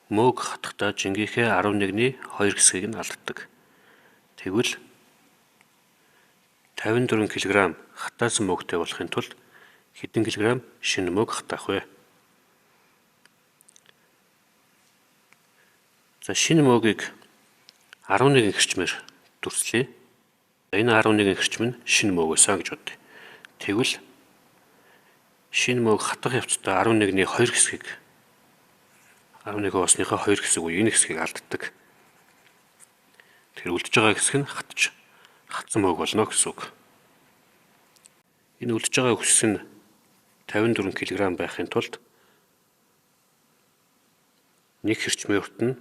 Мөөг хатахдаа жингийнхээ 11-ний 2 хэсгийг нь алддаг. Тэгвэл 54 кг хатаасан мөөгтэй болохын тулд хэдэн килограмм шинэ мөөг хатаах вэ? За, шинэ мөөгийг 11 хэрчмээр дүрслэе. Энэ 11 хэрчм нь шинэ мөөг байсан гэж бодъё. Тэгвэл шинэ мөөг хатах явцдаа 11-ний 2 хэсгийг, 11 осныхоо 2 хэсэг буюу энэ хэсгийг алддаг. Тэгэхээр үлдэж байгаа хэсэг нь хатж хатсан мөөг болно гэсэн үг. Энэ үлдэж байгаа хэсэг нь 54 кг байхын тулд нэг хэрчмийн урт нь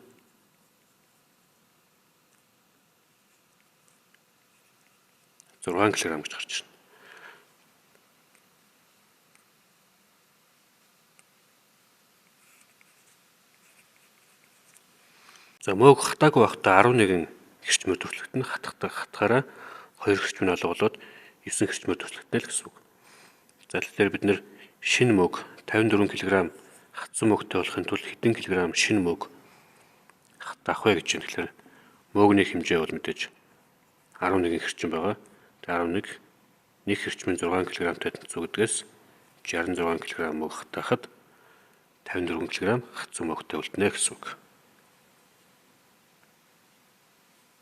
6 кг гэж гарч ирнэ. За, мөөг хатаагүй байхдаа 11 хэрчмээр төрөлхтөн, хатахтаа хатахаараа 2 хэрчмийн алга болоод 9 хэрчмээр төрөлхтөнө л гэсэн үг. За, тэгэхээр бид нэр шинэ мөөг 54 кг хатсан мөөгтэй болохын тулд хэдэн килограмм шинэ мөөг хатаах вэ гэж байна. Тэгэхээр мөөгний хэмжээ бол мэдээж 11 хэрчим байгаа. Тэгээ 11 нэг хэрчмийн 6 кг-тай тэнцүү гэдгээс 66 кг мөөг хатаахад 54 кг хатсан мөөгтэй үлднэ гэсэн үг.